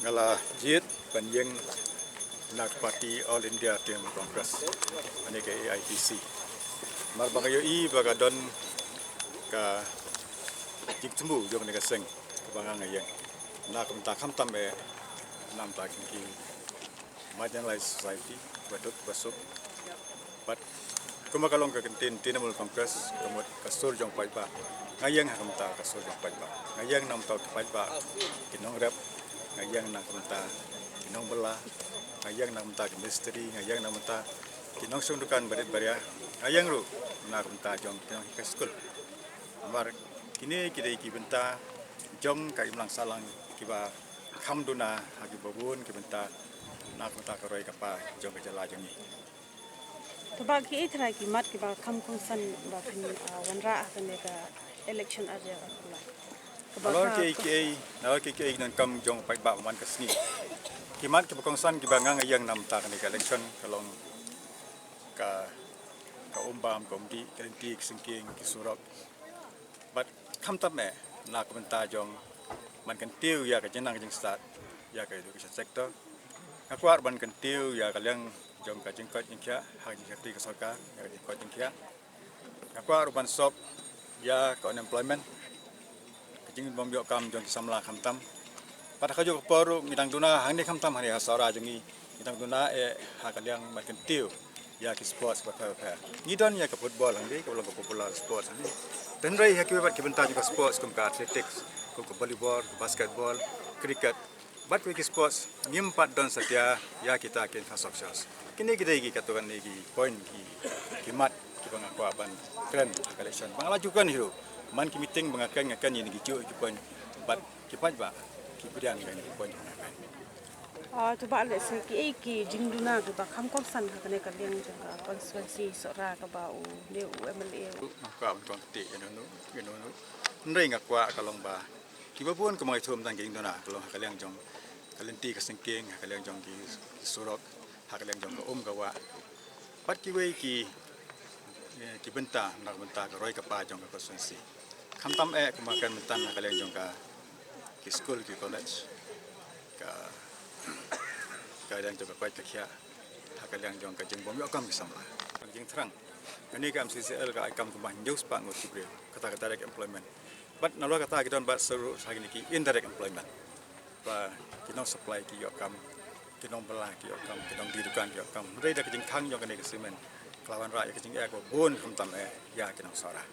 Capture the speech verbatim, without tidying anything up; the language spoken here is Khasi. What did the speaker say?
Nga la jied ban ïeng na ka party All India Trinamool Congress, lane ka A I T C. Namar ba nga ïohi ba ka don ka jingthmu jong kane ka seng kaba nga nga ïeng. Na ka bynta khamtam eh na ka bynta ki marginalized society, ba duk ba suk. Bad kumba ka long ka ktien Trinamool Congress, ka mut ka sur jong paidbah. Nga ïeng ha ka bynta ka sur jong paidbah. Nga ïeng na ka bynta ki paidbah ki nongrep. Nga ïeng na ka bynta ki nongbylla. Nga ïeng na ka bynta ki mistri. Nga ïeng na ka bynta ki nongshong dukan barit baria. Nga ïeng ruh na ka bynta jong ki nonghikai skul. Namar kine ki dei ki bynta jong ka imlang sahlang kiba kham duna ha kiba bun ki bynta na ka bynta ka roi ka par jong ka jylla jong ngi. To Bah, kiei trai ki mat kiba kham kongsan ba phin, ah, wanrah ha kane ka election ar hajar arphew lai? Kaba Nalor ka kiei kiei, nalor kiei kiei ki donkam jong paidbah man ka sngi. Ki mat kiba kongsan kiba nga nga ïeng na ka bynta kane ka election ka long ka, ka um bam, ka um dih, ka lynti, ka syngkien, ki surok. Bad khamtam eh na ka bynta jong ban kyntiew ïa ka jingnang jingstad ïa ka education sector. Nga kwah ban kyntiew ïa ka liang jong ka jingkoit jingkhiah ha ka jingshakri ka sorkar ïa ka jingkoit jingkhiah. Nga kwah ruh ban sop ïa ka unemployment, ka jingbym ïoh kam jong ki samla khamtam. Bad ha kajuh ka por ruh ngi dang duna hangne khamtam hangne ha Sohra jong ngi, ngi dang duna eh ha ka liang ban kyntiew ïa ki sports bapher bapher. Ngi don ïa ka football hangne, ka long ka popular sports hangne. Hynrei ha kiwei pat ki bynta jong ka sports kum ka athletics, kum ka volleyball, ka basketball, cricket, bad kiwei ki sports ngim pat don satia ïa kita ki infrastructures. Kine ki dei ki katto katne ki point ki, ki mat kiba nga kwah ban kren ha ka election. Ba nga la ju kren hi ruh man ki meeting ba nga kren, nga kren ïa kine kijuh ki point. Bad ki paidbah ki pdiang ïa kine ki point ba nga kren. Ah, to Bah, lehse kiei ki jingduna kiba kham kongsan ha kane ka liang jong ka constituency Sohra kaba u, ne u M L A u? Nga kwah ban kren kti ïa uno uno, ïa uno uno. Hynrei nga kwah ka long ba kiba bun kumba nga ïathuh mynta ki jingduna ka long ha ka liang jong ka lynti ka syngkien, ha ka liang jong ki, ki surok, ha ka liang jong ka um ka wah. Bad kiwei ki, eh, ki bynta, na ka bynta ka roi ka par jong ka constituency. Khamtam eh kumba kren mynta ha ka liang jong ka, ki skul, ki college, ka, ka liang jong ka koit ka khiah, ha ka liang jong ka jingbym ïoh kam ki samla. Ka jingthrang kane ka M C C L ka ai kam kumba hynñiew spah ngut ki briew, kata ka direct employment. Bad nalor kata ki don bad sa ruh sa kine ki indirect employment. Ba ki nong supply ki ïoh kam, ki nong bylla ki ïoh kam, ki nong die dukan ki ïoh kam. Hynrei da ka jingkhang jong kane ka cement ka la wanrah ïa ka jingeh kaba bun khamtam eh ïa ki nong Sohra.